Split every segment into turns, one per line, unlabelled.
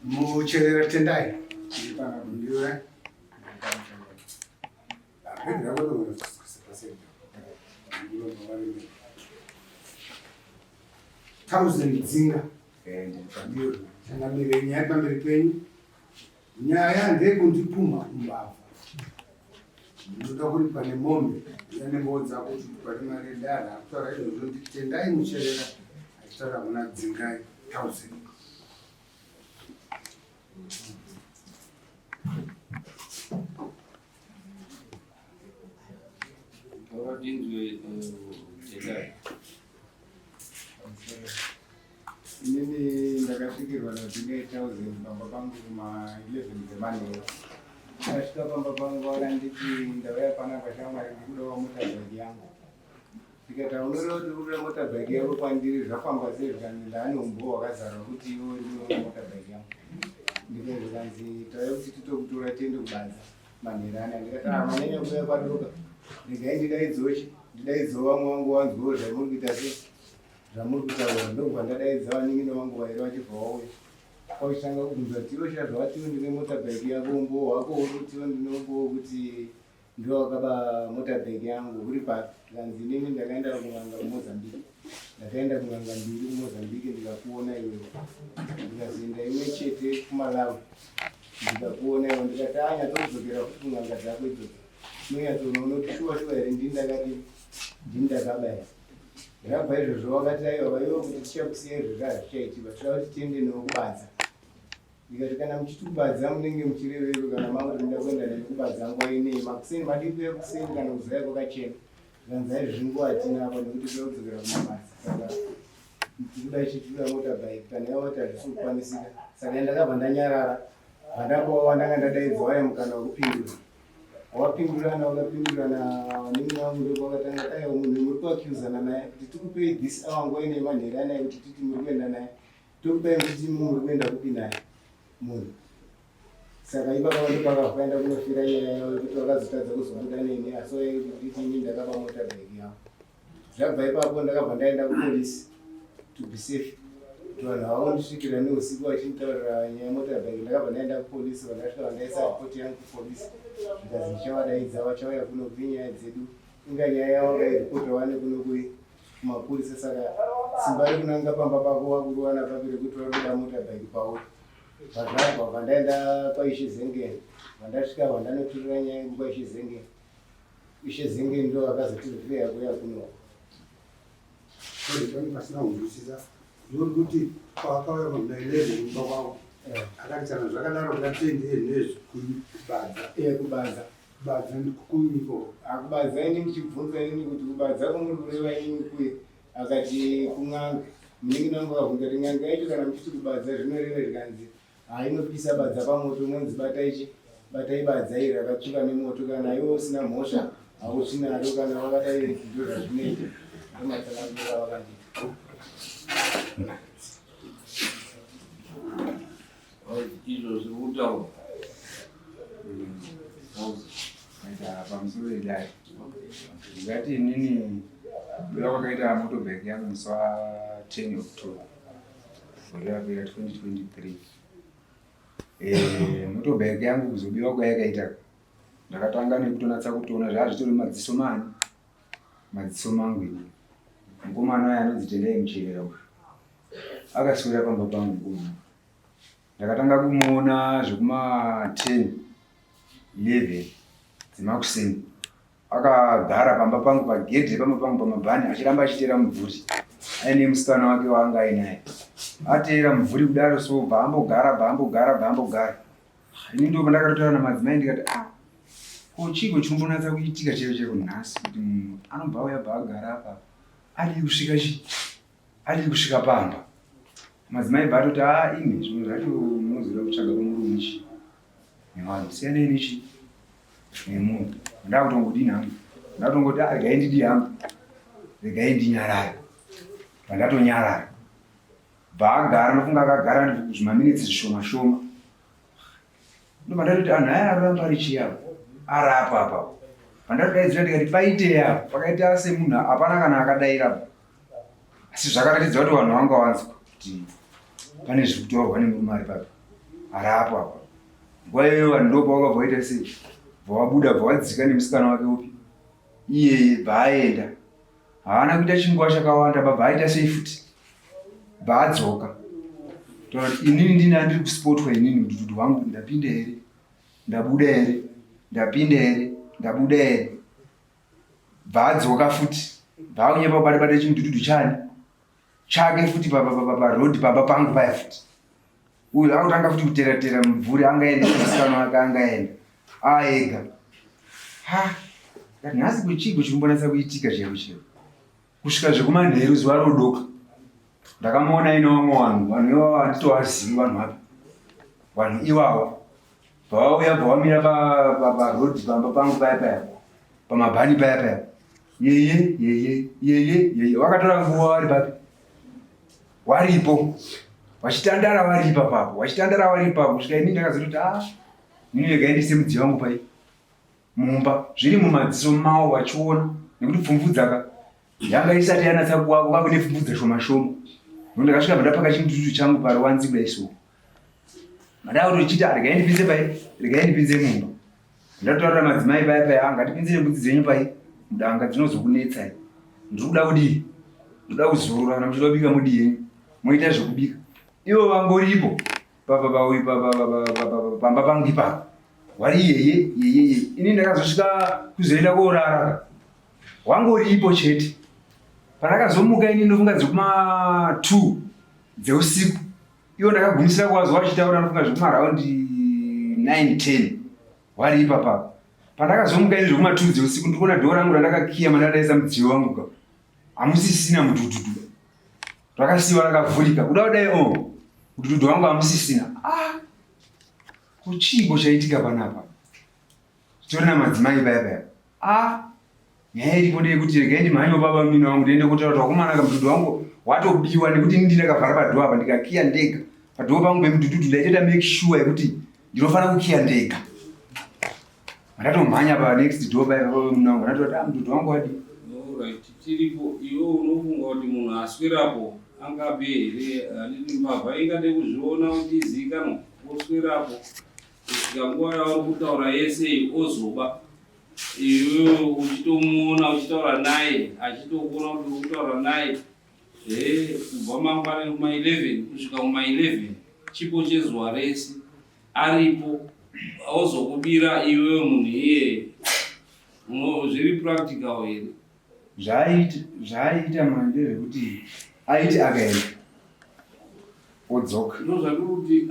Mucherera Tendai. Ndiwe. Thousand Dzinga. Ndiyo. Changamire nyaya pamberi penyu. Nyaya ndeyekundipumha umbavha. Ndinoda kuripa nemombe yanembodza kuti pane mari yedare akutaura izvozvo nditendai mucherera achitaura kuna Dzingai Thousand.
Taura tinzwe Tendai.
Inini ndakasvikirwa naDzingai Thousand pamba pangu kuma 11 dzemanheru. Ndasvika pamba pangu vakanditi ndauya panapa shamwari ndikudawo motabike yangu. Ndikati unoreva kuti urikuda motabike yako kwandiri zvafamba sei zvikanzi ndaane umbowo hwakazara hwekuti iwe ndiwe motabike yangu. Ndikati zvikanzi tauya kuti titokutora tiende kubadza manheru anaya. Ndikati ah manyanya kuuya kwadoka regai ndidaidzochi ndidaidzowo vamwe vangu vanzwewo zvamuri kuita sei zvamuri kutaura ndokubva ndadaidza vanin'ina vangu vairi vachibva vauya kwakutanga kubvunza kuti iwe sha zvawatiwo ndine motabike yako umbowo hwako uri kutiwo ndine umbowo kuti ndiwe wakaba motabike yangu uri papi zvikanzi inini ndakaenda kun'anga kumozambique ndakaenda kun'anga mbiri kumozambique ndikakuona iwewe ndikazoenda imwe chete kumalawi ndikakuona iwe ndikati anyatsokudzokera futi kun'anga dzako idzodzo unonyatsoona kuti shuwa shuwa here ndini ndakati ndini ndakaba here Zvabva izvozvo vakati aiwa vaiva kuti tichakusiya izvozvo hazvichaitiba tinoda kuti tiende newe kubadza. Ndikati kana muchiti kubadza munenge muchireveiko kana makuti muda kuenda neni kubadza nguva inei makuseni madii kuuya kuseni kana kuzouya kwakachena. Zvikanzi aizvozvi nguva hatina apa nekuti toda kudzokera kumabasa saka tikuda chitikuda motorbike kana ivo vati hazvisi kukwanisika saka ndakabva ndanyarara vandakuva vandanga ndadaidzwa vaya mukana wekupindura. Wapindurana wakapindurana vanin'ina vangu ndokwakatanga dai munhu muri kuaccusana naye kuti tikupei this hour nguva ine manheri anaye kuti titi muri kuenda naye tokupai muchiti imi muri kuenda kupi naye munhu saka ipapa ndopakavaenda kunofira nyaya yavo yekuti vakazotadza kuzobuda neni asi vaikuti ini ndakaba mota bag yavo Zvabva ipapo ndakabva ndaenda kupolice to be safe kuti vanhu havangondisvikira neusiku vachinditaurira nyaya yemotorbike. Ndakabva ndaenda kupolice vandasvika vandaisa ripoti yangu kupolice zvikanzi ndichavadaidza vachauya kuno kune nyaya dzedu. Inga nyaya yavo ngairipotwa wane kuno kuri kumapurisa saka simba rekunanga pamba pako wakuruwana papi rekuti vari kuda motorbike pauri. Zvazvabva bva ndaenda kwaIshe Zengeni vandasvika vandanoturira nyaya yangu kwaIshe Zengeni. Ishe Zenge ndo akazotirifeya kuya kuno.
Sorry, pane pasina kunzwisisa. Ndiri kuti paakauya pamuna 11 kumba kwavo. Eh. Akati kana zvakadaro ngatende nezvi kubadza.
Eh, kubadza.
Kubadza ndikukunyiko.
Akubadza ini ndichibvunza ini kuti kubadza kwamuri kureva ini kuye. Akati kun'anga. Munin'ina wangu akabvunza kuti n'anga yacho kana muchiti kubadza zvinoreva zvikanzi Haa inopisa badza pamoto monzi batai chi batai badza iri rakatsvuka nemoto kana iwe usina mhosva hautsvi naro kana wakadai ndo zvazvinoita ndomatsananguriro avakandiita.
Izvo zviri kutaurwa.
Pamusoro edai ndingati inini kuda kwakaita motobike yangu musi wa 10 October gore rapera 2023 eh, motobike yangu kuzobiwa kwayakaita ndakatanga nekutonatsa kutoona zvaa zvitori madziso mani madziso mangu ini mukomana uya anonzi tendai muchevera uyu akaswera pamba pangu mukomana ndakatanga kumuona zvekuma 10 11 dzemakuseni akagara pamba pangu pagedhi repamba pangu pamabhani achiramba achiteera mubvuri aine musikana wake waanga ainaye ateera mubvuri kudaro so bva ambogara bva ambogara bva ambogara ini ndo pandakatotaura namadzimai ndikati ah ko chiiko chinombonatsa kuitika chero chero nhasi kuti munhu anobva auya bva agara apa adii kusvika chii Adii kusvika pamba madzimai bva atoti haa imi zvimwe zvacho munozoda kutsvaga pamurume chi nevanhu siyanei nechi nemunhu ndakutongodini hangu ndakutongoti ah, regai ndidi hangu regai ndinyarare pandatonyarara bva agara ndofunga akagara zvimaminitsi zvishoma shoma Ndobva ndatoti anhu aya aroramba ari chii apa arapa apa pandatodaidzira ndikati paitei apa pakaita semunhu hapana kana akadaira apa asi zvakaratidza kuti vanhu vanga vanzwa kuti pane zviri kutaurwa nemurume ari papi Arapo apa. Nguva iyoyo vanhu ndopavakabva vaita sei? Bva wabuda bva wadzika nemusikana wake upi? Iyeye bva aenda. Haana kuita chinguva chakawanda baba aita sei futi? Bva adzoka. Taura kuti inini ndini andiri kuspotwa inini mudhudhudhu wangu ndapinda here? Ndabuda here? Ndapinda here? Ndabuda here? Bva adzoka futi. Bva akunyepa kubata bata chimudhudhudhu chani? Chake futi paroad pamba pangu paya futi. Uyu akutanga futi kutera tera mumvuri angaenda musikana wake angaenda aega. Ha, ndati nhasi kuchiiko chikumbonatsa kuitika chaiko chaiko. Kusvika zvekumanheru zuva rodoka. Ndakamuona aine vamwe vanhu, vanhu ivavo handitovazivi vanhu vapi. Vanhu ivavo pavauya pavamira paroad pamba pangu paya paya pamabhani paya paya yeye yeye yeye yeye vakatora nguva vari papi waripo vachitandara vari ipapapo vachitandara vari ipapo kusvika ini ndakazototi a ah, ini regai ndiise mudziyo wangu pai mumba zviri mumadziso mawo vachiona nekuti pfumvudzaka yanga isati yanatsa kuwako kwakune pfumvudza shoma shoma no ndakasvika ndapaka chimututu changu paruwanzi kudai so madaa kuti uchiti ah, regai ndipinze pai regai ndipinze mumba ndatotaurira madzimai paya paya ah, ngatipinzire mbudzi dzenyu pai mudanga dzinozokunetsai ndiri kuda kudii ndoda kuzorora kana muchida kubika mudii yenyu moita zvekubika ivo vangoripo pamba pangu ipapo wari yeye yeyeye ini ndakazosvika kuzoenda koorara wangoripo chete pandakazomuka ini ndofunga dzekuma 2 dzeusiku ivo ndakagumisira kuwazwa vachitaura ndofunga zvekumaraundi 9 10 wari ipapapa pandakazomuka ini zvekuma 2 dzeusiku ndikuona dhoo rangu randakakiya mandadaisa mudziyo wangu ka hamusisina mudhudhudhu rakasiwa rakavhurika kuda kudai o oh, mudhudhudhu wangu hamusisina ah kuchiiko chaitika panapa titori namadzimai paya paya ah nyaya iripo ndeyekuti regai ndimhanyewo baba mumina wangu ndiende kotaura kuti wakomana ka mudhudhu wangu watobiwa nekuti ini ndinakavhara padhoo apa ndikakiya ndega padhoo pangu pemudhudhudhu ndaitoita make sure yekuti ndinofanira kukiya ndega Ndatomhanya pa next door paya baba mumina wangu ndatoti ah mudhudhu wangu wadii
Alright, tiripo iwe unofunga kuti munhu aswerapo angabe here handiti mbavha ingade kuzviona kuti izivikanwa oswerapo kusvika nguva yauri kutaura yese iyi ozoba iwe uchitomuona uchitaura naye achitokuona kuti uri kutaura naye eh, kubva mangwanani kuma 11 kusvika kuma 11 chipo chezuva rese aripo ozokubira iwewe munhu iyeye zviri practical here
Zvaaiita manje ndezvekuti aiti akaenda odzoka
ndozvandiri kuti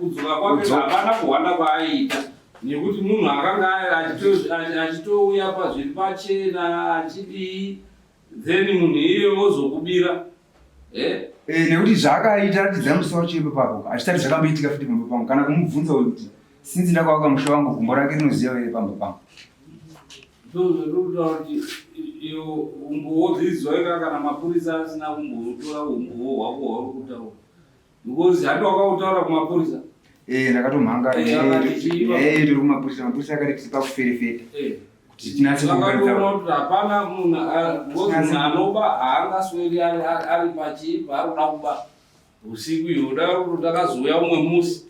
kudzoka kwake hapana kuhwanda kwaaiita nekuti munhu akanga achitouya pazviri pachena achidii then munhu iye ozokubira
eh? Eh, nekuti zvaakaita ratidza musi wacho ipapapo hazvisati zvakamboitika futi pamba pangu kana kumubvunza uyu kuti sinzi ndakavaka musha wangu gumbo rake rinoziva here pamba pangu
ndozvatokuta kuti iyo umbowo dzidzwa kana mapurisa asina kumbotora umbowo hwako hwauri kutaura because handi wakautaura kumapurisa
eh ndakatomhanga eh, eh tiri kumapurisa mapurisa akati tiri pakuferefeta
eh. kuti tinatse kuona kuti hapana munhu because munhu anoba haangasweri ari pachii paari kuda kuba usiku iyo daro takazouya umwe musi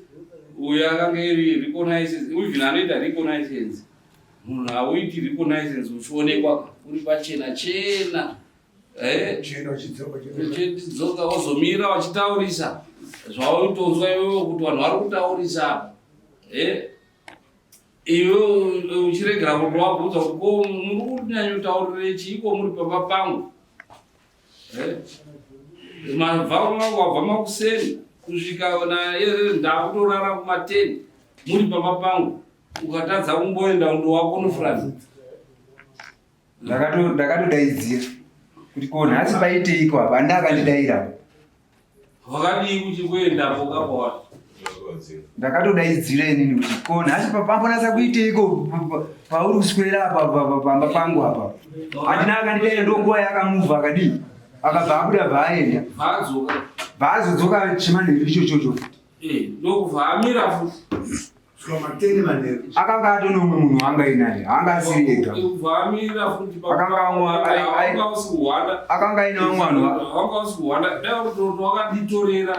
uyo akanga iri reconnaissance even anoita reconnaissance munhu hauiti reconnaissance uchionekwa uri pachena chena Eh, chidzoka wozomira wachitaurisa zvautonzwa iwewe kuti vanhu vari kutaurisa apa eh, iwe uchiregera kuti wabvunza kuti ko muri kunyanyotaurire chiiko muri pamba pangu eh, mabva wabva makuseni kusvika ndakutorara kumateni muri pamba pangu ukatadza kumboenda undowako unofurani
Ndakatodaidzira kuti ko nhasi paiteiko apa handa akandidaira.
Wakadii kuti kuendapo kapawa?
Ndakatodaidzira inini kuti ko nhasi pambonatsa kuiteiko pauri kuswera apa pamba pangu apa. Handina akandidaira ndonguva yakamuvha akadii akabva abuda bva aenda. Bva azodzoka chimanheru ichochocho futi.
Eh, ndokubva amira futi.
Akanga atone umwe munhu waanga ainaye, haanga asiri ega. Akanga aine vamwe vanhu.
Wanga usi kuhwanda, dai wakaditorera.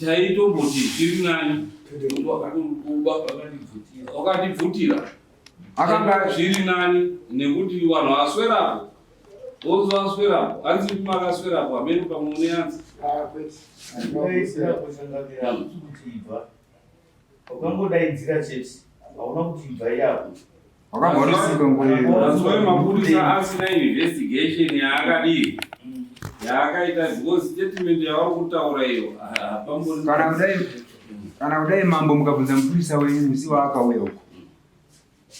Taitomboti zviri nani kuba wakatibvutira
Akanga
zviri nani nekuti vanhu vaswerapo vozi vaswerapo hanzi makaswerapo hamene pamwe une hanzi.
Ndinoisira kusangamira hakusi kuti ibva. Wakangodaidzira chete. Hauna kuti ibva iyapo.
Wakanga watosimba nguva iyoyo.
That's why mapurisa asina investigation yaakadii yaakaita because statement yavari kutaura iyo hapambori.
Kana kudai mambo mukabvunza mupurisa wenyu musi waakauya uko,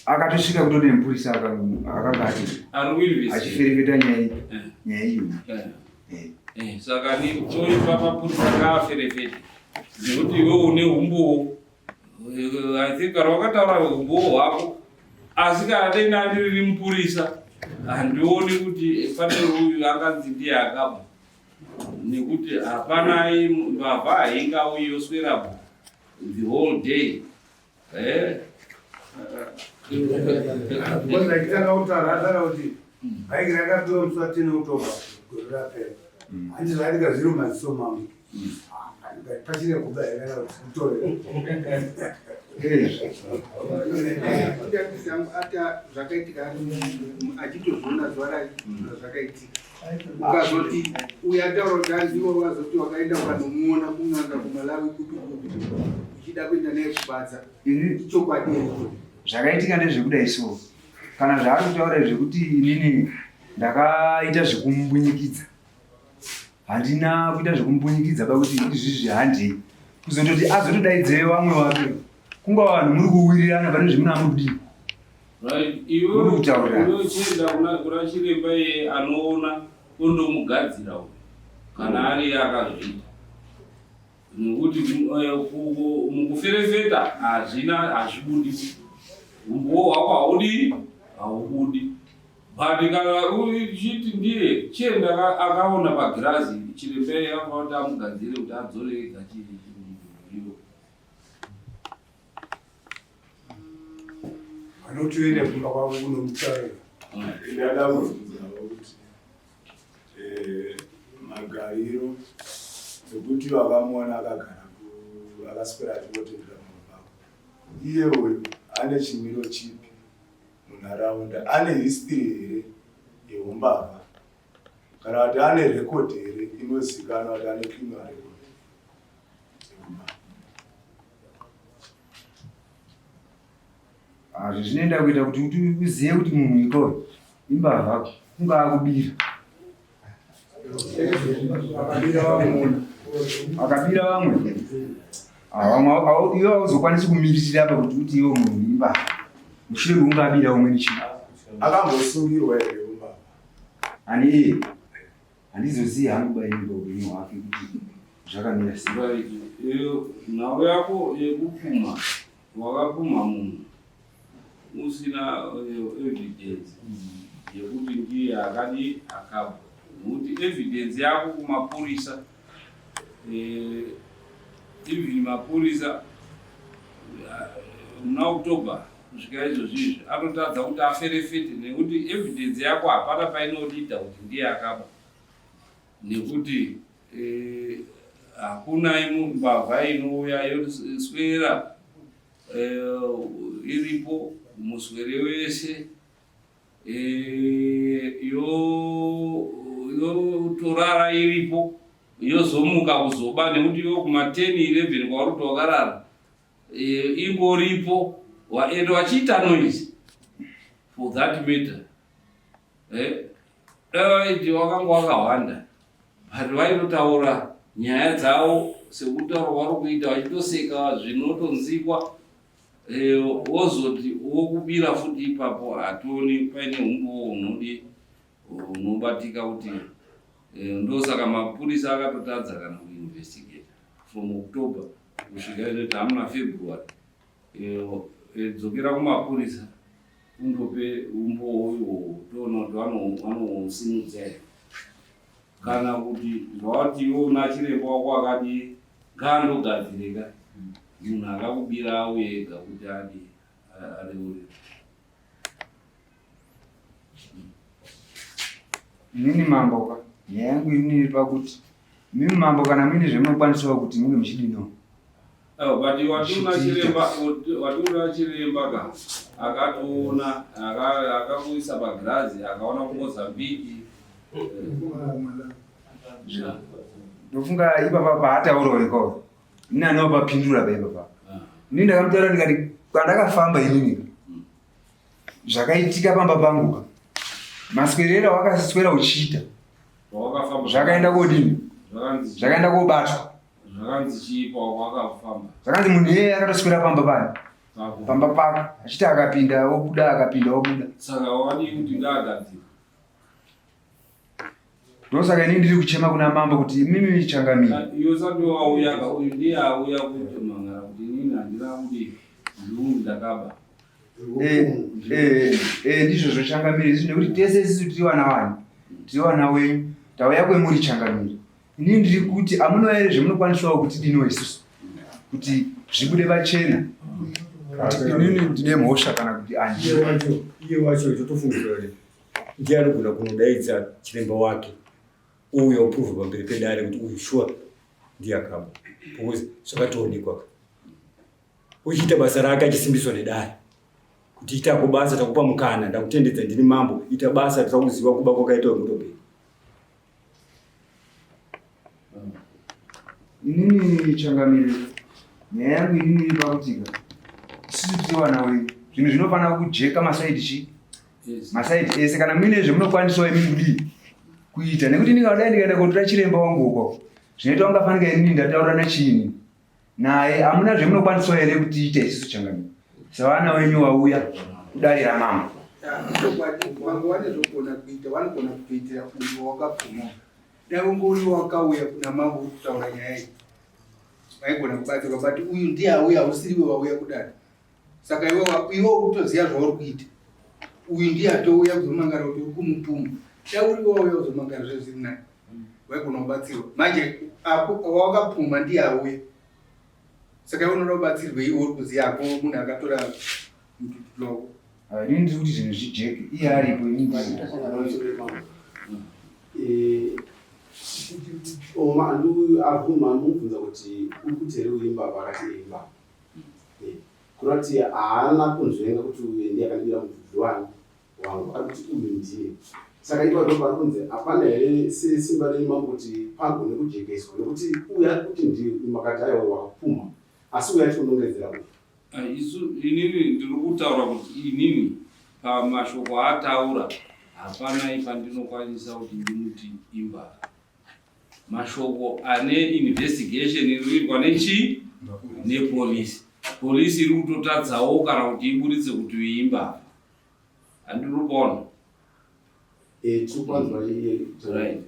akatosvika kutode mupurisa akanga ati
ari kuinvestigate
achiferefeta nyaya iyi, nyaya iyoyo.
Saka ni toipa mapurisa ngaaferefete nekuti iwe une umbowo. I think kana wakataura umbowo hwako, asi kana dai ndandiri mupurisa handioni kuti pane uyu anganzi ndiye akaba, nekuti hapana mbavha haingauyi yoswerapo the whole day.
Because achitanga kutaura ataura kuti bhaiki rakapiwa musi wa10 October gore rapera. Hanzi zvaitika zviri mumaziso mangu, pachine kuba here kana kuti kutorera?
Ata zvakaitika ari achitozviona zuva razvakaitika, ukazoti uyu ataura kuti anziwa, wazoti wakaenda ukanomuona kun'anga kuMalawi kupi kupi uchida kuenda naye kubadza.
Ini
Chokwadi here ichocho?
Zvakaitika ndezvekudai so, kana zvaari kutaura zvekuti inini ndakaita zvekumbunyikidza, handina kuita zvekumbunyikidza pakuti izvizvi handei kuzondoti azotodaidze vamwe vake, kungava vanhu muri kuwirirana pane zvemuna muri kudii.
Right, iwe
Muri kutaurira.
Iwe uchienda kuna chiremba iye anoona ondomugadzira uyu kana ari iye akazviita, nekuti mukuferefeta hazvina, hazvibudi, umbowo hwako haudi, haubudi. But kana uchiti ndiye, chienda akaona pagirazi chiremba iye anofanira kuti amugadzire kuti adzore ega chiiwo.
Vanotoenda kumba kwavo kunomutaura.
Ndada kubvunzawo kuti magariro ekuti vakamuona akagara akaswera achingotendera mumba pako, iye uyu ane chimiro chipi munharaunda? Ane history here yeumbavha, kana kuti ane record here inozikanwa kuti ane criminal record yeumbavha?
Hazvi zvinoenda kuita kuti uzive kuti munhu ikoyo imbavha, kungaa kubira.
Akabira vamwe.
Akabira vamwe. Ah, vamwe iwe hauzokwanisi kumiririra apa kuti uti iwe munhu imbavha mushure mekunge abira umweni chii.
Akambosungirwa here umbavha?
Ani iye handizozivi hangu baini paupenyu hwake kuti zvakamira sei.
Right, iyo nhau yako yekupuma, wakapuma munhu usina evidence yekuti ndiye akadi akabva, nekuti evidence yako kumapurisa, even mapurisa muna October kusvika izvozvi izvi anotadza kuti aferefete, nekuti evidence yako hapana painodida kuti ndiye akaba, nekuti hakuna imwe mbavha inouya yoswera iripo muswere wese, yotorara iripo, yozomuka kuzoba, nekuti iwo kuma 10 11 kwauri kuti wakarara, ingoripo ende wachiita noise for that matter. Dai wakanga wakahwanda, but vainotaura nyaya dzavo sekutaura kwauri kuita vachitoseka zvinotonzikwa, wozoti wokubira futi ipapo, hationi paine umbowo unodi unobatika kuti ndosaka mapurisa akatotadza kana kuinvestigate from October kusvika inoti hamuna February. Dzokera kumapurisa undope umbowo iwowo, toona kuti vanosimudza here, kana kuti zvawati iwe una chiremba wako akadi ngaandogadzirika munhu akakubira auye ega kuti adi areurire.
Inini mambo ka, nyaya yangu inini iri pakuti Mimi mambo kana muine zvemunokwanisawo kuti munge muchidino.
Oh, but wationa chiremba wationa chiremba ka akatoona akakuisa pagirazi akaona kuMozambique.
Ndofunga ipapa paataurawo ikoko ini anopapindura paipapa. Ini ndakamutaura ndikati kwandakafamba inini zvakaitika pamba pangu ka maswerero awakaswera uchiita zvakaenda kodini zvakaenda kobatwa zvakanzi munhu iyeye akatoswera pamba pani pamba pako achiti akapinda obuda akapinda obuda
saka wadii kuti ngaagadzire
Ndosaka ini ndiri kuchema kuna mambo kuti imimi changamire.
Iwe usati wauya ka uyu ndiye auya kutomangara kuti inini handina kuti ndiungu ndakaba.
Eh, eh, eh, ndizvozvo changamire izvi nekuti tese isusu tiri vana wani tiri vana wenyu tauya kwemuri changamire. Inini ndiri kuti amunoya here zvemunokwanisawo kuti dino isusu kuti zvibude pachena kuti inini ndine mhosva kana kuti
andina. Iye wacho totofungira kuti ndiye anogona kunodaidza chiremba wake ouya oprove pamberi pedare kuti uyu sure ndiye akaba because zvakatoonekwa uchiita basa rake achisimbiswa nedare kuti itako basa takupa mukana ndakutendedza ndini mambo ita basa tira kuziva kuba kwakaita wemutobheni
Inini changamire, nyaya yangu inini iri pakutika isusu tiri vana wenyu, zvinhu zvinofanira kujeka masaidi chi masaidi ese. Kana muine zvemunokwanisawo imi kudii kuita, nekuti ini kana dai ndikaenda kotora chiremba wangu uko zvinoita ungafanika inini ndataura nechiini naye. Hamuna zvemunokwanisawo here kutiita isusu changamire sevana wenyu wauya kudare ramambo?
Chokwadi mambo vane zvogona kuita, vanogona kutoitira uyo wakabvuma. Dai ungori wakauya kuna mambo uri kutaura nyaya iyi vaigona kubatsirwa, but uyu ndiye auya, hausiriwe wauya kudare. Saka iwe iwe uri kutoziva zvauri kuita. Uyu ndiye atouya kuzomangara kuti uri kumupuma. Dai uri wauya kuzomangara zve zviri nani, waigona kubatsirwa. Manje apo wawakapuma ndiye auya, saka iwe unoda kubatsirwa, iwe uri kuziva hako munhu akatora mututu wako.
Ini ndiri kuti zvinhu zvijeke, iye aripo ini ndiri.
Oma abvuma andomubvunza kuti uri kuti here uyu imbavha akati "Eh, imbavha. Kureva kuti haana kunzvenga kuti uyu ndiye akandibira mudhudhudhu wani wangu ari kuti uyu ndiye. Saka ipapo ndipo pari kunzi hapana here sesimba renyu mambo kuti pagone kujekeswa nekuti uyu ari kuti ndiye uyu makati aiwa wakapumha asi uyu achikunongedzera uyu.
Isu inini ndiri kutaura kuti inini pamashoko aataura hapanai pandinokwanisa kuti ndimuti imbavha. Mashoko ane investigation iri kuitwa nechii nepolisi. Polisi iri kutotadzawo kana kuti iburitse kuti uyu imbavha. Handiri kuona.
Tiri kuwanzwa iye.
Right.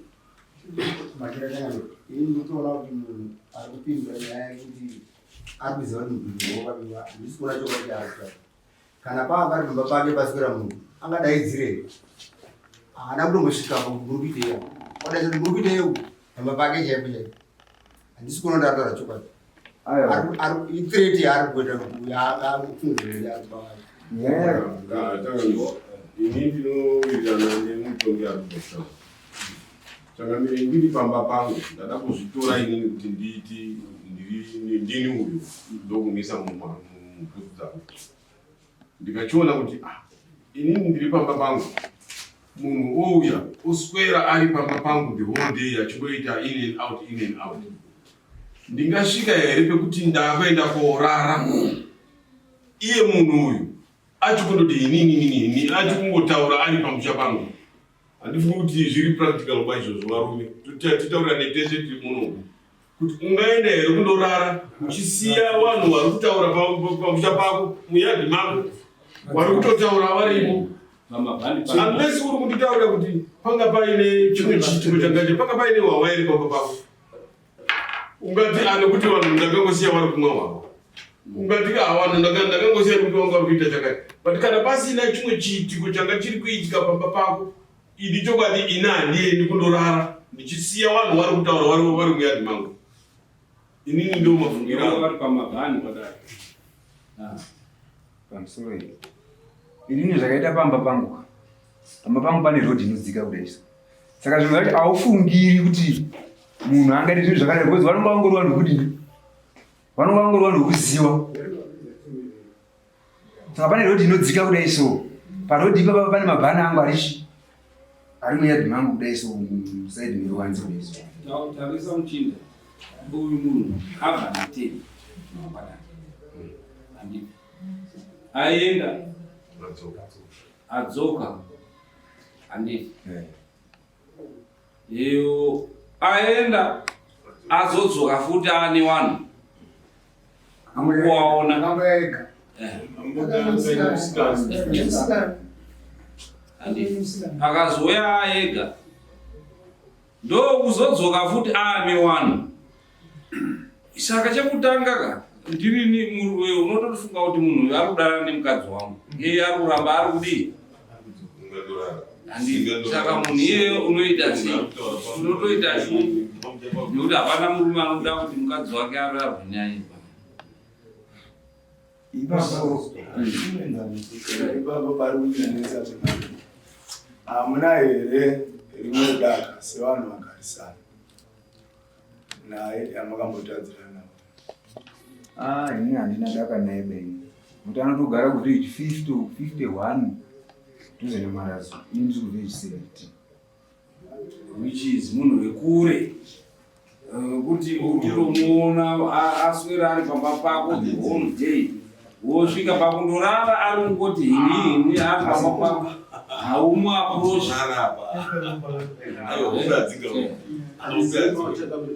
Ini ndikutoona kuti munhu ari kupindura nyaya yekuti ari kuziva kuti mubvunzo wakabiwa, handisi kuona chokwadi chaari kutaura. Kana pava pari pamba pake paswera munhu angadaidzirei? Haana kutombosvikapo kuti muri kuitei apa. Wadaidza kuti muri kuitei uku pamba pake chaipo chaipo. Handisi kuona kuti ari kutaura chokwadi. Ithreat yaari kuita kuti akufungidzira kuti ari kuba vanhu.
Ini ndinowirirana nemutongi ari kubva Changamire, ndiri pamba pangu ndada kuzvitora inini kuti nditi ndini uyu ndokumisa mubhutsu dzangu ndikachiona kuti ah, inini ndiri pamba pangu munhu ouya oswera ari pamba pangu the whole day achingoita in and out in and out ndingasvika here pekuti ndakuenda koorara iye munhu uyu achikundoti inini inini ini achikungotaura ari pamusha pangu Handifungi kuti zviri practical ba izvozvo varume. Titaurirane tese tiri muno kuti ungaenda here kundorara uchisiya vanhu vari kutaura pamusha pako muyadhi mako vari kutotaura varimo unless uri kunditaurira kuti panga paine chimwe chiitiko changacha panga paine hwawa iri pamba pako ungati ano kuti vanhu ndakangosiya vari kumwa hwawa ungati ka vanhu ndakangosiya nekuti vanga vari kuita chakati but kana pasina chimwe chiitiko changa chiri kuitika pamba pako idi chokwadi ini handiendi kundorara ndichisiya vanhu vari kutaura vari vari muyadhi mangu inini ndo mafungiro angu.
Vari pamabhani padare.
Pamusoro iyi inini zvakaita pamba pangu pamba pangu pane rodhi inodzika kudai so saka zvinhu zvacho haufungiri kuti Munhu angaite zvinhu zvakadai because vanonga vangori vanhu vekudini? Vanonga vangori vanhu vekuziwa. Saka pane road inodzika kudai so. Paroad ipapa pane mabhana angu arichi ari muyadhi mangu kudai so musaidi meruwanze kudai so.
Tarisa muchinda uyu munhu abva nateni mangwanani handiti aenda adzoka handiti iyo aenda azodzoka futi ane wanhu kuwaona akazouya ega ndokuzodzoka futi aane wanhu saka chekutanga ka ndirini unotofunga kuti munhu uyu ari kudara nemukadzi wangu iye ari kuramba ari kudii saka munhu iyeyo unoita sei unotoita shungu nekuti hapana murume anoda kuti mukadzi wake ararwe naye
Ipapo pari kunyanisa zvemari. Hamuna here rimwe daka sevanhu vagarisana naye yamakambotadzirana navo?
Ah, ini handina daka naye benyu. Kuti anotogara kuvillage 50 51 dhuze nemarazo. Ini ndiri kuvillage 70.
Which is munhu wekure kuti utomuona aswera ari pamba pako the whole day wosvika pakundorara ari kungoti hini hini ari pamba pako haumu approach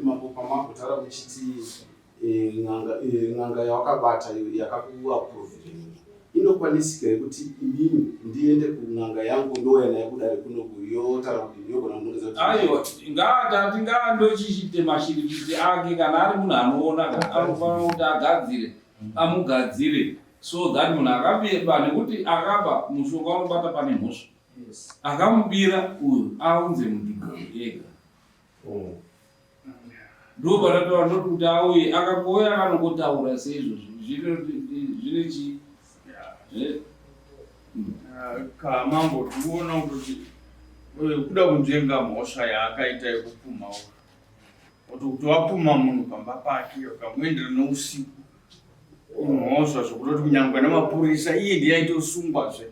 Mambo muchiti eh, n'anga eh, n'anga yawakabata yakakuaprovhira inokwanisika here kuti inini ndiende kun'anga yangu ndouya naye kudare kunoku yotaura kuti yogona kunongedza kuti
aiwa ngaatati ngaandochichite mashiripiti ake kana ari munhu anoona ka anofanira kuti agadzire amugadzire so that munhu akabeba nekuti akaba mushonga unobata pane mhosva akamubira uyu aunze mudhigo ega oh. Ndopanataura ndoti kuti auye akangouya akanongotaura seizvozvo zvine chii eh?
Kamambo tikuona kuti eh, kuda kunzvenga mhosva yaakaita yekupumha uyu kuti kuti wapumha munhu pamba pake ukamuendera neusiku imhosva zvekutoti kunyangwe nemapurisa iye ndiye aitosungwazve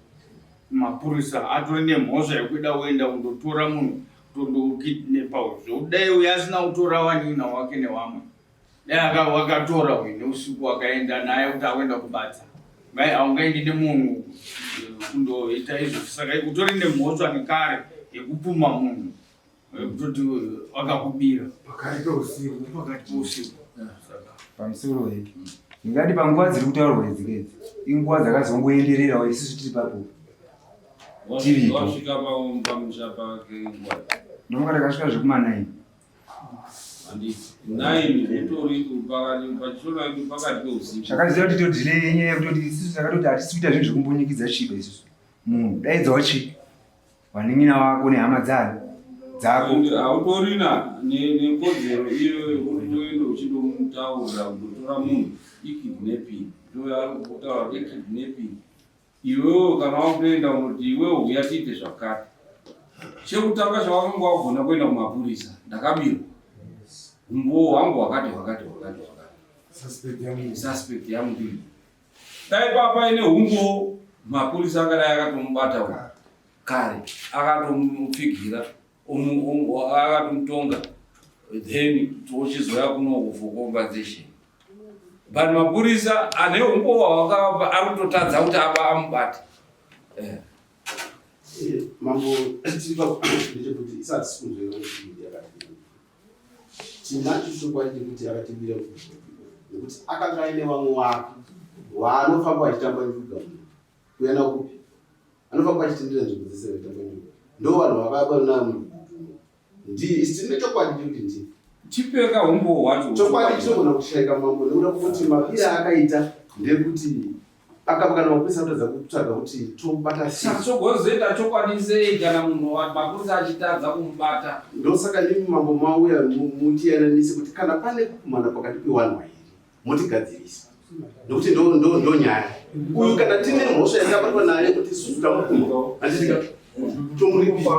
mapurisa atori nemhosva yekuda kuenda kundotora munhu kutondokidnepa uyu zvekuti dai uyu asina kutora wanin'ina wake newamwe dai wakatora uyu neusiku wakaenda naye kuti akuenda kubata mai haungaendi nemunhu eh, kundoita izvo saka utori nemhosva nekare yekupuma munhu kutoti vakakubira
pakati peusiku
pakati peusiku
pamusoro heki ndingati panguva dziri kutaurwa idzi kedzi inguva dzakazongoendererawo isusu tiri papo tiripo
wasvika pamusha pake nguva
ndomuka takasvika zvekuma 9 zvakaziva kuti todhilei nyaya yekutoti isusu takatoti hatisi kuita zvinhu zvekumbunyikidza chiba isusu munhu daidzawo chii Vanin'ina vako nehama dzani
dzako. Hautorina nekodzero iyoyo yekuti uende uchindomutaurira kundotora munhu ikidnapping ndoyaari kutaura kuti ikidnapping iwewe kana wakutoenda unoti iwewe huya tiite zvakati chekutanga chawakanga wagona kuenda kumapurisa ndakabirwa umbowo hwangu hwakati hwakati hwakati hwakati suspect yangu ndii Dai papaine humbowo mapurisa akadai akatomubata uyu kare akatomupfigira akatomutonga then tochizoya kunoku for compensation but mapurisa ane humbowo hwakavapa ari kutotadza kuti aba amubate
eh. Eh, mambo tiri ndechekuti isati sikunzwera kuti yakati Tinacho chokwadi chekuti akatibira nekuti akanga aine vamwe wake waanofamba achitamba njuga kuya nakupi anofamba achitendera nzvimbo dzese vachitamba njuga ndo vanhu vakaba namu ndi tine chokwadi chekuti ndi
chipeka humbowo hwacho
chokwadi chinogona kushaika mambo nekuda kwekuti mabira akaita ndekuti Akaba kana mapurisa kutadza kutsvaga kuti tobata
sei. Saka chogozoita chokwadi sei kana munhu mapurisa achitadza kumubata?
Ndosaka ndimi mambo mauya mutiyananise kuti kana pane kupumhana pakati pewanhu vairi motigadzirisa nekuti ndo ndo ndo nyaya uyu kana tine mhosva yakabatwa naye kuti isusu tamupumha handitika
tomuripisa.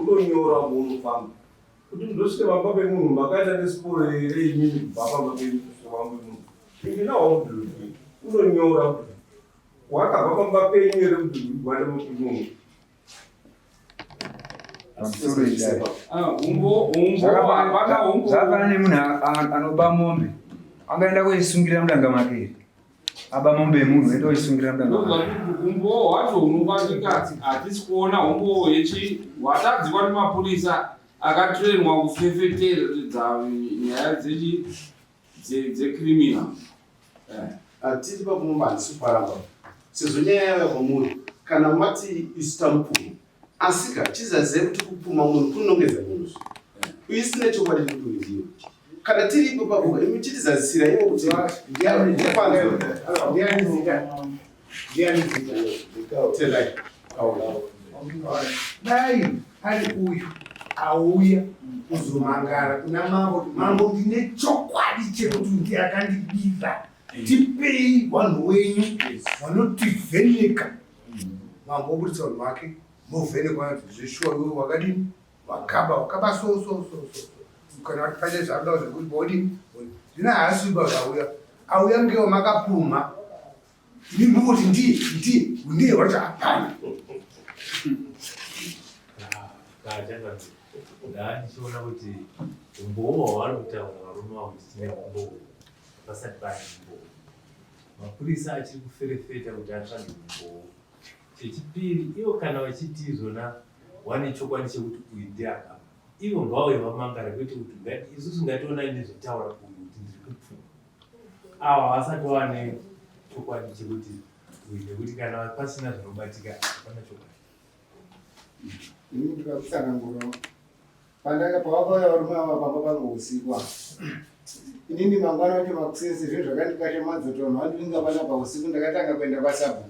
Unonyora unofamba. Kuti muzosvike pamba pemunhu makaita nesiporo here imimi kubva pamba penyu kusvika pamba pemunhu? Ende nawo mudhudhu unonyora kuti wakabva pamba penyu here kuti waenda pamba pemunhu.
Zvakafanana nemunhu anoba mombe angaenda koisungirira mudanga make here? Aba mombe yemunhu enda oisungira mudanga.
Umbowo hwacho hunobatika hatisi kuona umbowo hechi hwatadzikwa nemapurisa akatrainwa kufefeteredza nyaya dzechi dzecriminal.
Hatiri pakumomba handisi kuparamba sezvo nyaya yauya kwamuri kana mati isu tamupuma asika chizazei kuti kupuma munhu kunongedza munhu uye sina chokwadi chekuti uyu ndiwe kana tiri ipo papo imi chitizadzisira ivo kuti
Dai ari uyu auya kuzomangara kuna mambo mambo ndine chokwadi chekuti ndiye akandibira tipei vanhu wenyu vanotivheneka mambo oburitsa vanhu vake movhenekwa zveshuwa iwe wakadini wakaba wakaba so so so so kana kuti pane zvakuda zvekuti bodi zvino haasi uba zvauya auya ngewo makapumha ini mukoti ndiye ndiye ndiye wacho hapana
Ndandichiona kuti umbowo hwavari kutaura varume vavo kuti tine umbowo pasati pane umbowo. Mapurisa achiri kuferefeta kuti atsvage umbowo. Chechipiri, ivo kana vachiti izvona wane chokwadi chekuti uyu ndiye akaba, ivo ngavauye vamangare kwete kuti ngati isusu ngationai nezvataura uyu kuti ndiri kupfuma. Ava havasati vane chokwadi chekuti uyu nekuti kana pasina zvinobatika hapana chokwadi.
Ini ndikakutsanangura pandaka pavakauya varume ava pamba pangu usiku apa inini mangwana wacho makuseni sezvo zvakandikashamadza kuti vanhu vandivinga panapa usiku ndakatanga kuenda kwasabhuku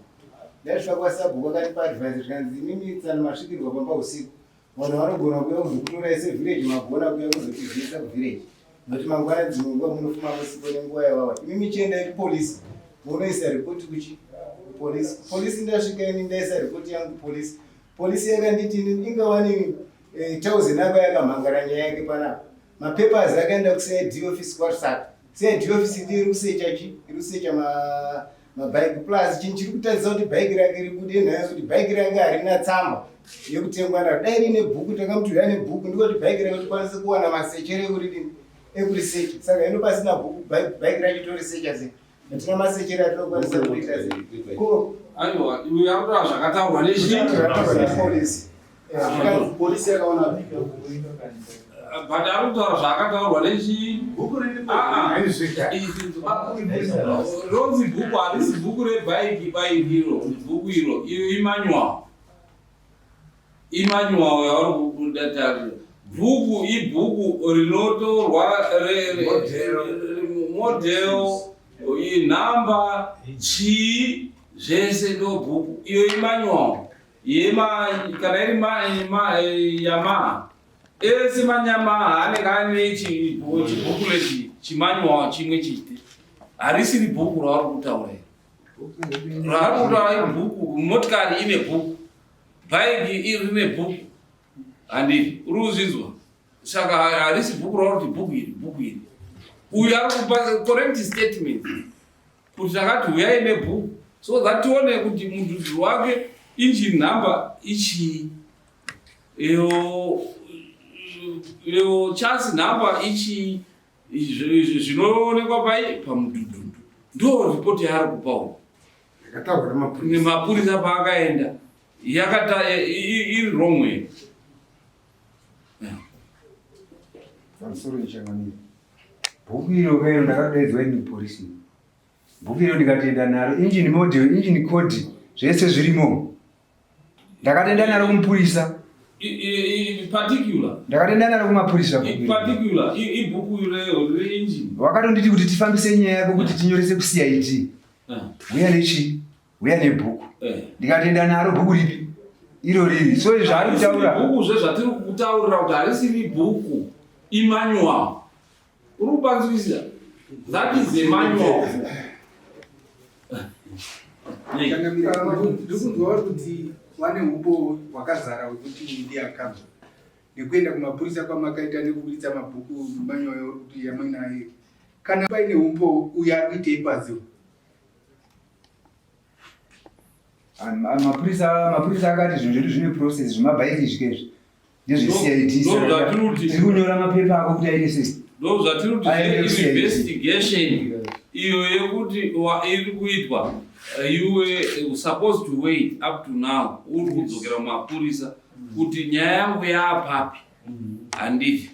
ndasvika kwasabhuku akandipa advice zvikanzi imimi tsano masvikirwa pamba usiku vanhu vanogona kuuya kuzokutorai sevillage magona kuuya kuzotizivisa kuvillage nokuti mangwana dzimwe nguva munofuma musipo nenguva yavawa imimi chiendai kupolisi munoisa ripoti kuchi kupolisi kupolisi ndasvika ini ndaisa ripoti yangu kupolisi polisi yakanditi ini ingawani eh, tauzen apa yakamhangara nyaya yake panapa mapapers akaenda kucid office kwarsaka cid office ndiyo iri kusecha chi iri kusecha mabhaiki plus chinhu chiri kutadzisa kuti bhaiki rake ribude nhaya kuti bhaiki rake harina tsamba yekutengwa naro dai rine bhuku takamuti uya nebhuku ndiko kuti bhaiki rake tikwanise kuwana masechere ekuridini ekurisecha saka ino pasina bhuku bhaiki racho torisecha sei hatina masechere atinokwanisa kuita sei
ko aiwa iwe yakutora zvakataurwa
nechipolisi
polisi yakaona
but ari kutaura zvaakataurwa nechi ah, ah. ronzi bhuku harisi bhuku rebhaiki baiki iro bhuku iro iyo imanual imanual yavari kudatarira bhuku ibhuku rinotorwa model inhamba chii zvese ndo bhuku iyo imanual yema kana iri yamaha ese manyamaha anenge ane chibhuku lechi chimanual chimwe chete harisiri bhuku ravari kutaura iri ravari kutaura ibhuku motikari ine bhuku bhaiki iri rine bhuku handii uri kuzvinzwa saka harisi bhuku ravari kuti bhuku iri bhuku iri uyu ari kupa correct statement kuti takati huyai nebhuku so that tione kuti mudhudhuru wake engine number ichii iyo iyo chasi number ichii zvinoonekwa pai pamudhudhudhu ndo ripoti yaari kupa uku nemapurisa paakaenda yakata iri wrong way
Pamusoro ichangamira. Bhuku iro kairo ndakadaidzwa ini kupolisi. Bhuku iro ndikatoenda naro engine model, engine code zvese zvirimo. Ndakatoenda naro kumupurisa.
Particular.
Ndakatoenda naro kumapurisa.
Particular ibhuku iro re engine.
Wakatonditi kuti tifambise nyaya yako kuti tinyorese kuCID. Uya nechi uya nebhuku. Eh. Ndikatoenda naro bhuku ripi? Iro riri. So izvi zvaari kutaura.
Bhuku zvezvatiri kutaurira kuti harisiri bhuku imanual. Uri kupanzwisisa? That is a manual.
Ndiri kunzwa vari kuti vane umbowo hwakazara hwekuti uyu ndiye akabva. nekuenda kumapurisa kwamakaita nekuburitsa mabhuku manyoyo kuti yamuinaye kana paine umbowo uyo ari kuitei panze
Mapurisa mapurisa akati zvinhu zvedu zvine process zvemabhaiki izvi kezvi ndezveCID tiri kunyora mapepa ako kuti aite sei
ndozvatiri kuti investigation iyo yekuti iri kuitwa eh, you were eh, supposed to wait up to now uri kudzokera mumapurisa kuti nyaya yangu yaapapi handiti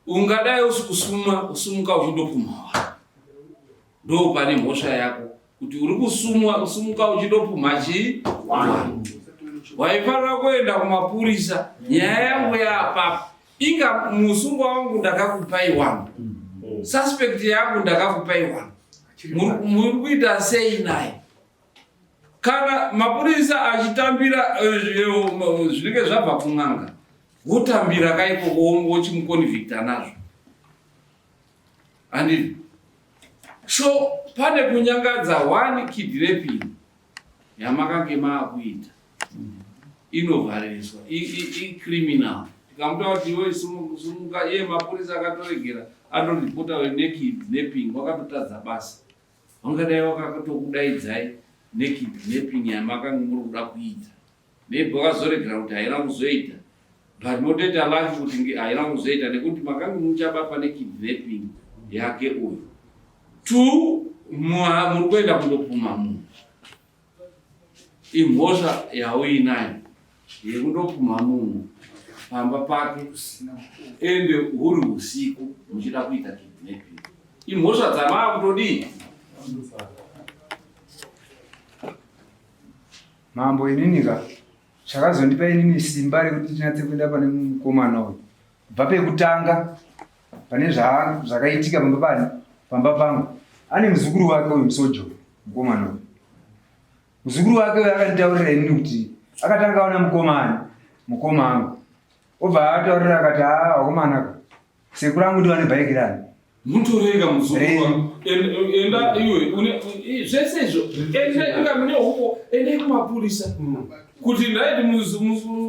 ungadai usi kusuma kusumuka uchindopumha vanhu ndo pane mhosva yako kuti uri kusumwa kusumuka uchindopumha chii waifanira kuenda kumapurisa nyaya yangu yaapapa inga musungwa wangu ndakakupai wani suspect yangu ndakakupai wani muri kuita sei naye kana mapurisa achitambira eh, eh, zvinenge zvabva kun'anga wotambira kaikoko wochimuconvicta nazvo handiti so pane kunyangadza one kidnapping yamakange maakuita inovhaririswa icriminal tikamuta kuti iwe sumuka iye mapurisa akatoregera anoripota nekidnapping wakatotadza basa vangadai wakatokudaidzai nekidnapping yamakange muri kuda kuita Maybe wakazoregera kuti haina kuzoita but motoita lucky kuti haina kuzoita nekuti makange muchabatwa nekidnapping yake uyu. Two, muri kuenda kundopuma munhu. Imhosva yauinayo yekundopuma munhu pamba pake ende huri usiku muchida kuita kidnapping. Imhosva dzamaakutodii?
Mambo inini ka chakazondipa inini simba rekuti ndinatse kuenda pane mukomana uyu kubva pekutanga pane zvakaitika pamba pani pamba pangu ane muzukuru wake uyu musojo mukomana uyu muzukuru wake uyu akanditaurira inini kuti akatanga aona mukomana mukoma angu obva ataurira akati haa wakomana ka Sekuru angu ndiwane bhaiki rani.
Mutorega muzukuru. Enda iwe une zvese izvo. Enda inga mune huko enda kumapurisa. Kuti ndaiti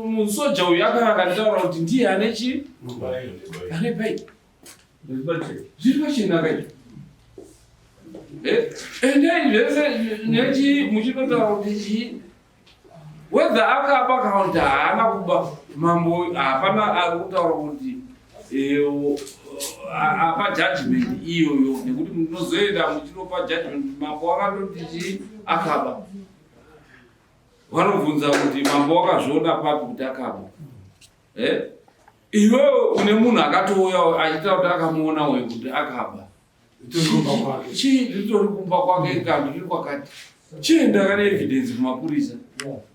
musoja uyu akanga akanditaura kuti ndiye ane chi ane bhaiki. Zviri pachena kaizvo. Eh, endai zvese nechi muchitotaura kuti chii whether akaba kana kuti haana kuba mambo hapana ari kutaura kuti eh, apa judgment iyoyo nekuti munozoenda muchinopa judgment mambo wakatoti chii akaba vanobvunza kuti mambo wakazviona papi kuti akaba eh? iwewe une munhu akatouya achitaura kuti akamuona uyu kuti akaba Chii nditori kumba kwake kana ndiri kwakati. Chienda kana evidence kumapurisa.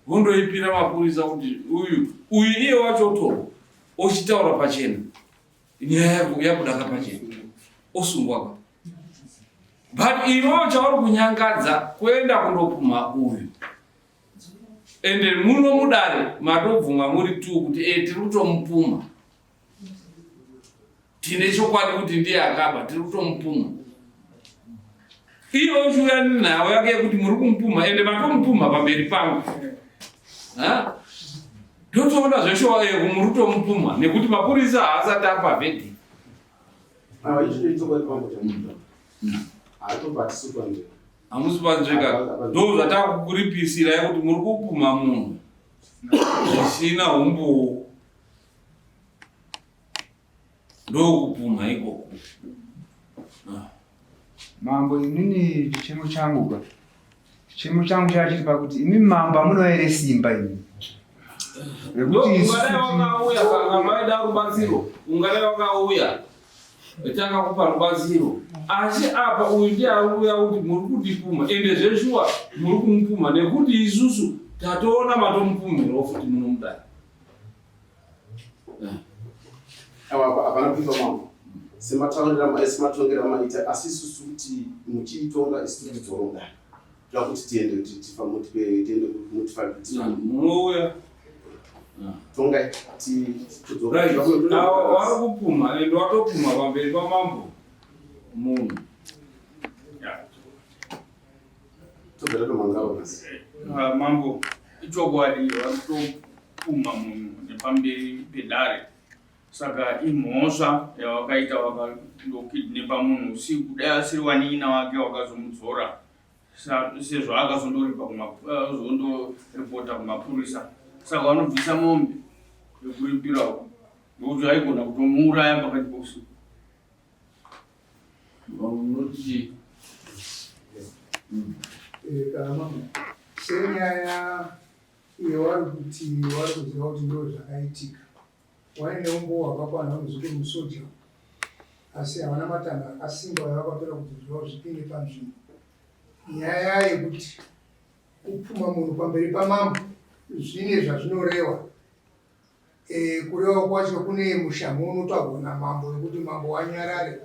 Vondoipira mapurisa kuti uyu uyu iye wacho otorwa ochitaura pachena. Nyaya yako yabuda pachena. Osungwa ka. But iwewe chauri kunyangadza kuenda kundopumha uyu. Ende muno mudare matobvuma muri two kuti eh tiri kutomupumha. Tine chokwadi kuti ndiye akaba, tiri kutomupumha. Iye ochiuya nenhau yake yekuti muri kumupumha, ende matomupumha pamberi pangu. Ndotoona zveshuwa eh, muri kutomupumha nekuti mapurisa haasati apa verdict. Hamusi panzveka, ndo zvatakukuripisira kuti muri kupumha munhu zvisina humbowo. Ndokupumha ikoko.
Ah. Mambo inini chichemo changu ka. Chichemo changu chachiri pakuti imi mambo amunowa here simba imi.
Rekuti ungadai wakauya kana vaida rubatsiro, ungadai wakauya tanga kupa rubatsiro. Asi apa uyu ndiye ari kuuya kuti muri kundipumha ende zveshuwa muri kumupumha nekuti isusu tatoona matomupumhirawo futi muno mudare.
Hapana kuipa mambo semataurira sematongero amaita asi isusu kuti muchiitonga isu tiri kudzoronga toda kuti tiende kuti tiende
munouya
tongai
vari kupumha ende watopumha pamberi pamambo munhu
Ah, mambo ichokwadi vari kutopumha munhu nepamberi pedare. Saka imhosva yawakaita wakandokidnepa munhu usiku, dai asiri wanin'ina wake wakazomudzora sezvo akazondoripa akazondoripota kumapurisa. Saka vanobvisa mombe yekuripirawo nokuti aigona kutomuuraya pakati pousiku.
Unoti
Kana mama senyaya iyo wari kuti wari kuziva kuti ndo zvakaitika, waine umbowo hwakakwana muzukuru musoja, asi havana matanho akasimba vakatora kuti zvavo zvipinde panzvimbo. Nyaya yekuti kupfuma munhu pamberi pamambo zvine zvazvinoreva. Kureva kwacho kune mushamhu unotaurwa namambo wekuti mambo wanyarare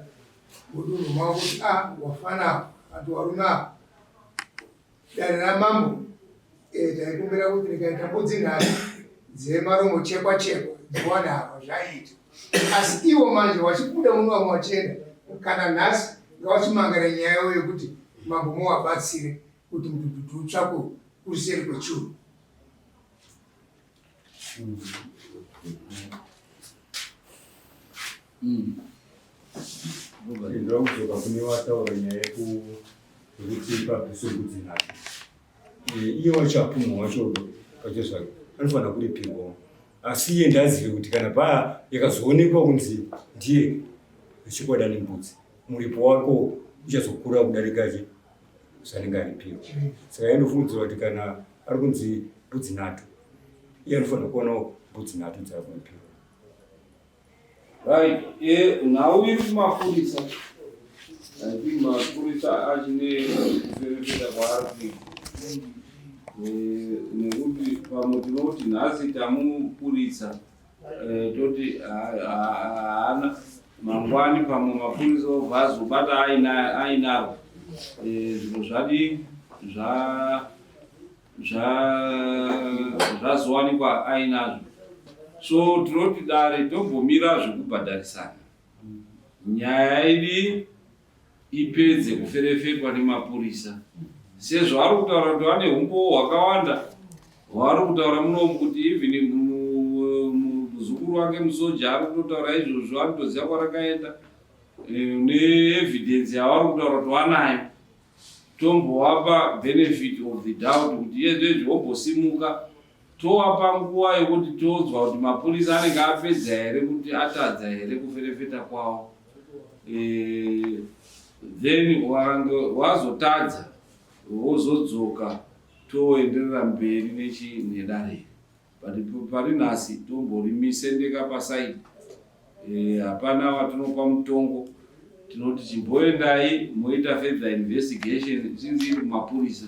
mudunhu mavo kuti a wafana ati warume apa dare ramambo. Taikumbira kuti rikaita mbudzi nhatu dzemaromo chekwa chekwa dziwane apa zvaiita, asi ivo manje wachibuda muno, vamwe vachienda. Kana nhasi ngavachimangara nyaya yavo yekuti mambo muwabatsire kuti mudhudhudhu utsvakwe kuseri kwechuru.
Ndinoda kudzoka kune wataura nyaya yekuti pabviswe mbudzi nhatu. Iye wacho apumwa wacho pacho zvake anofanira kuripirwawo, asi iye ndazive kuti kana paa yakazoonekwa kunzi ndiye zvechokwadi ane mbudzi, muripo wako uchazokura kudarika chi zvanenge aripirwa. Saka inofungidzirwa kuti kana ari kunzi mbudzi nhatu, iye anofanira kuonawo mbudzi nhatu dzaari kuripirwa.
Right, nhau iri kumapurisa. I think mapurisa achine kuferefeta kwaari kuita. Nekuti pamwe tinoti nhasi tamupurisa, toti haana, mangwani pamwe mapurisa obva azobata ainaro. Zviro zvadii zvazowanikwa ainazvo. So tinoti dare tombomira zvekubhadharisana, nyaya idi ipedze kuferefetwa nemapurisa, sezvo ari kutaura kuti vane umbowo hwakawanda hwaari kutaura munomu, kuti even muzukuru wake musoja ari kutotaura izvozvo, anotoziva kwarakaenda, neevidence yavari kutaura kuti vanayo. Tombovapa benefit of the doubt kuti iyezvezvi vombosimuka, towapa nguva yekuti tonzwa kuti mapurisa anenge apedza here, kuti atadza here kuferefeta kwavo. Then wakange wazotadza, wozodzoka, toenderera mberi nechi nedare. But pari nhasi tomborimisendeka paside. Hapana watinopa mutongo. Tinoti chimboendai moita further investigation since iri kumapurisa.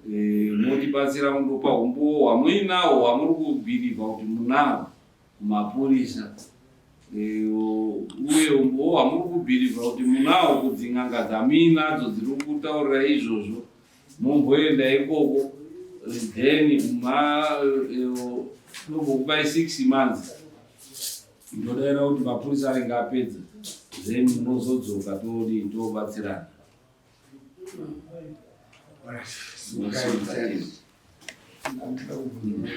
Motibatsira mundopa umbowo hwamuinawo hwamuri kubhilivha kuti munawo kumapurisa, uye umbowo hwamuri kubhilivha kuti munawo kudzin'anga dzamuinadzo dziri kutaurira izvozvo. Momboenda ikoko, then ma tombokupai 6 months. Ndodaira kuti mapurisa anenge apedza, then munozodzoka, todii, tobatsirana.
Ndinoda kubvunza.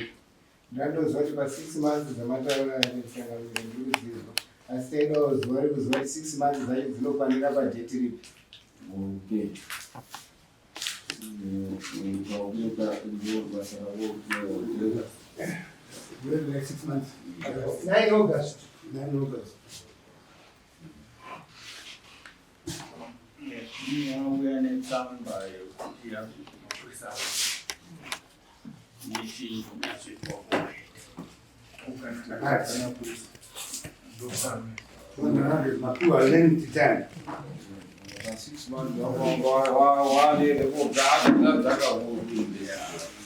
Ndandoziva kuti pa6 months dzamataura netsangamiro ndiri kudzizwa, asi taidawo zuva rekuziva kuti 6 months dzacho dzinokwanira padate ripi.
Okay. Paukuita ndo basa ravo.
Like 6 months. 9 August.
9 August.
Yauya netsamba yekuti mapurisa meeting kunazoitwa mapurisa ndopamwe.
Mapiwa length time.
6 months wanene kobva dzakahurumende.